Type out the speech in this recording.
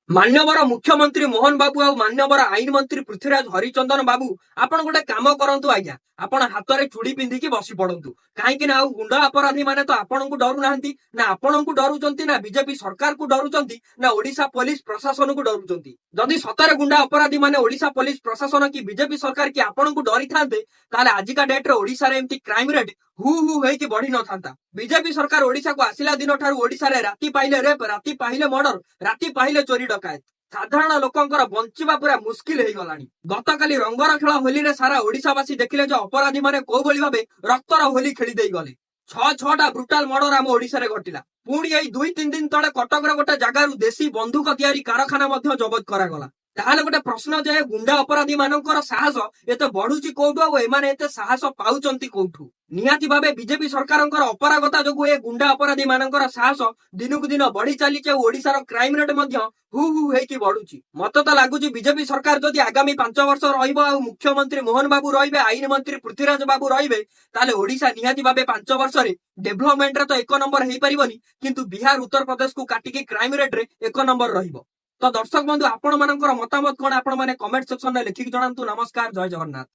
ମାନ୍ୟବର ମୁଖ୍ୟମନ୍ତ୍ରୀ ମୋହନ ବାବୁ ଆଉ ମାନ୍ୟବର ଆଇନ ମନ୍ତ୍ରୀ ପୃଥ୍ୱୀରାଜ ହରିଚନ୍ଦନ ବାବୁ, ଆପଣ ଗୋଟେ କାମ କରନ୍ତୁ ଆଜ୍ଞା, ଆପଣ ହାତରେ ଚୁଡ଼ି ପିନ୍ଧିକି ବସି ପଡନ୍ତୁ। କାହିଁକି ନା ଆଉ ଗୁଣ୍ଡା ଅପରାଧୀ ମାନେ ତ ଆପଣଙ୍କୁ ଡରୁନାହାନ୍ତି। ନା ଆପଣଙ୍କୁ ଡରୁଛନ୍ତି, ନା ବିଜେପି ସରକାରକୁ ଡରୁଛନ୍ତି, ନା ଓଡିଶା ପୋଲିସ ପ୍ରଶାସନକୁ ଡରୁଛନ୍ତି। ଯଦି ସତରେ ଗୁଣ୍ଡା ଅପରାଧୀ ମାନେ ଓଡିଶା ପୋଲିସ ପ୍ରଶାସନ କି ବିଜେପି ସରକାର କି ଆପଣଙ୍କୁ ଡରିଥାନ୍ତେ, ତାହେଲେ ଆଜିକା ଡେଟରେ ଓଡିଶାରେ ଏମିତି କ୍ରାଇମ ରେଟ୍ ହୁ ହୁ ହେଇକି ବଢି ନଥାନ୍ତା। ବିଜେପି ସରକାର ଓଡିଶାକୁ ଆସିଲା ଦିନ ଠାରୁ ଓଡିଶାରେ ରାତି ପାଇଲେ ରେପ, ରାତି ପାହିଲେ ମର୍ଡର, ରାତି ପାହିଲେ ଚୋରି ଡକାୟତ। ସାଧାରଣ ଲୋକଙ୍କର ବଞ୍ଚିବା ପୁରା ମୁସ୍କିଲ ହେଇଗଲାଣି। ଗତକାଲି ରଙ୍ଗର ଖେଳ ହୋଲିରେ ସାରା ଓଡିଶାବାସୀ ଦେଖିଲେ ଯେ ଅପରାଧୀ ମାନେ କୋଉଭଳି ଭାବେ ରକ୍ତର ହୋଲି ଖେଳି ଦେଇ ଗଲେ। ଛଅ ଛଅଟା ବ୍ରୁଟାଲ ମର୍ଡର ଆମ ଓଡିଶାରେ ଘଟିଲା। ପୁଣି ଏଇ 2-3 ଦିନ ତଳେ କଟକର ଗୋଟେ ଜାଗାରୁ ଦେଶୀ ବନ୍ଧୁକ ତିଆରି କାରଖାନା ମଧ୍ୟ ଜବତ କରାଗଲା। ତାହେଲେ ଗୋଟେ ପ୍ରଶ୍ନ ଯେ ଗୁଣ୍ଡା ଅପରାଧୀ ମାନଙ୍କର ସାହସ ଏତେ ବଢୁଛି କୋଉଠୁ ଆଉ ଏମାନେ ଏତେ ସାହସ ପାଉଛନ୍ତି କୋଉଠୁ? ନିହାତି ଭାବେ ବିଜେପି ସରକାରଙ୍କର ଅପାରଗତା ଯୋଗୁ ଏ ଗୁଣ୍ଡା ଅପରାଧୀ ମାନଙ୍କର ସାହସ ଦିନକୁ ଦିନ ବଢି ଚାଲିଛି ଆଉ ଓଡିଶାର କ୍ରାଇମ ରେଟ୍ ମଧ୍ୟ ହୁ ହୁ ହେଇକି ବଢୁଛି। ମତେ ତ ଲାଗୁଛି, ବିଜେପି ସରକାର ଯଦି ଆଗାମୀ 5 ବର୍ଷ ରହିବ ଆଉ ମୁଖ୍ୟମନ୍ତ୍ରୀ ମୋହନ ବାବୁ ରହିବେ, ଆଇନ ମନ୍ତ୍ରୀ ପୃଥ୍ୱୀରାଜ ବାବୁ ରହିବେ, ତାହେଲେ ଓଡିଶା ନିହାତି ଭାବେ 5 ବର୍ଷରେ ଡେଭଲପମେଣ୍ଟରେ ତ ଏକ ନମ୍ବର ହେଇପାରିବନି, କିନ୍ତୁ ବିହାର, ଉତ୍ତରପ୍ରଦେଶକୁ କାଟିକି କ୍ରାଇମ ରେଟରେ ଏକ ନମ୍ବର ରହିବ। ତ ଦର୍ଶକ ବନ୍ଧୁ, ଆପଣ ମାନଙ୍କର ମତାମତ କଣ, ଆପଣ ମାନେ କମେଣ୍ଟ ସେକ୍ସନରେ ଲେଖିକି ଜଣାନ୍ତୁ। ନମସ୍କାର, ଜୟ ଜଗନ୍ନାଥ।